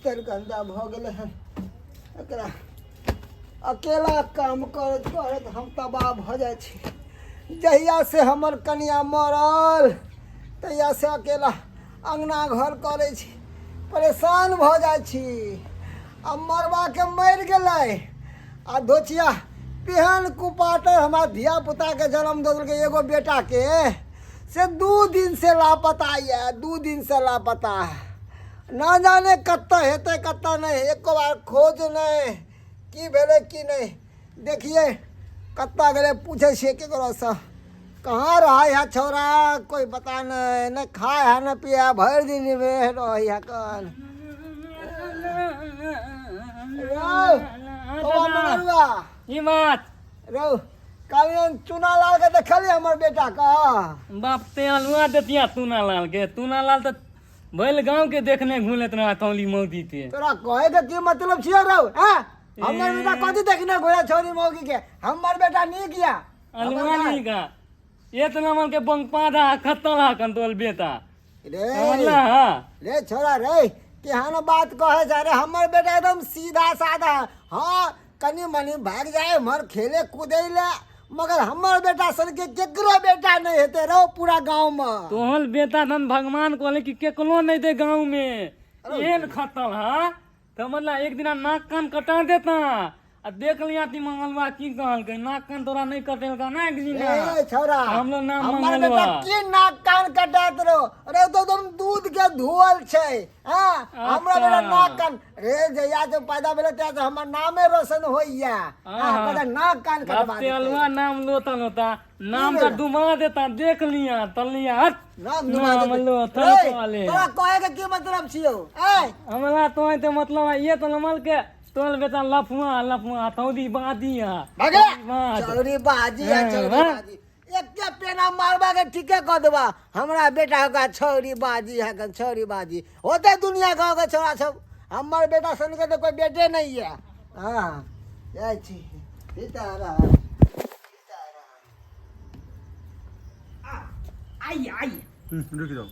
तर गन्दा भऽ गेलै हन। एकरा अकेला काम करैत करैत हम तबाह भऽ जाइ छी। जहियासँ हमर कनिया मरल तहियासँ अकेला अङ्गना घर करै छी, परेशान भऽ जाइ छी। आ मरबाके मरि गेलै आ धोचिया तेहन कुपातर हमरा धियापुताके जन्म दऽ देलकै एगो बेटाके, से 2 दिन से लापता यऽ, 2 दिन से लापता है। ना जाने कतऽ हेतै कतऽ नहि, एको बार खोज नहि की भेलै की नहि। देखिए कतऽ गेलै, पूछै छियै ककरोसँ, कहाँ रहै है छौड़ा, कोइ पता नहि, नहि खाय है नहि पिए है, भरि दिन रहै है कन। रौ बौआ मंगरुआ। की बात? रौ काल्हि चूना लाल के देखलियै हमर बेटा के? बाप ते अलुआ देतिया चूना लाल के। चूना लाल तऽ बैल गांव के देखने घुलत रहा तौली मौगी के। तोरा कहे के की मतलब छियो रौ? हैं, हमर बेटा कथी देखने घुरे छौरी मौगी के? हमर बेटा नीक या। अलुआ नीक है। इतना मन के बंगपादा खत्तल हा कंतोल बेटा। रे समझला? हा रे छोरा रे, केहन बात कहे जा रे? हमर बेटा एकदम सीधा साधा। हाँ, कनी मनी भाग जाए एम्हर खेले कूदे ले, मगर हमर बेटा सन के केकरो बेटा नहीं हेते रहो पूरा गांव में। तोहल बेटा धन भगवान कहले कि केकरो नहीं दे गांव में, एहन खत्तल हा तो मतलब एक दिना नाक कान कटा देता। आ देख लिया ती मंगलवा की कहलकै, नाक कान तोरा नहीं कटेलका ना एक दिना। ए छौरा, हमरो नाम हमर मंगलवा। बेटा की नाक कान कटात रहो रे? तो एकदम दूध के धोअल छै। हाँ, हमरा बेटा नाक कान रे जहिया से पैदा भेलै तहिया से हमर नामे रोशन होइया। हाँ, कहता नाक कान कटवा बाप ते देतै। अलुआ नाम लोता लोता नाम का डुबा देता, देख लिया तल लिया हट। नाम डुबा नाम देतै। लोता रे, वाले। तोरा कहे के की मतलब छियौ? ए हमरा तो तो मतलब ये तो नमल के तोल बेटा लफुआ लफुआ तौदी बादी आ भगे बात। चौरी बाजी आ हाँ, चौरी हाँ। बाजी एके पेना मारबा के ठीके कऽ देबा। हमरा बेटा का छौरी बाजी है कन छौरी बाजी होते दुनिया गाँव के छौड़ा सब। हमर बेटा सन के तो कोई बेटे नहीं है। हाँ जाइ छी सीताराम सीताराम। आइए आइए। रुक जाओ।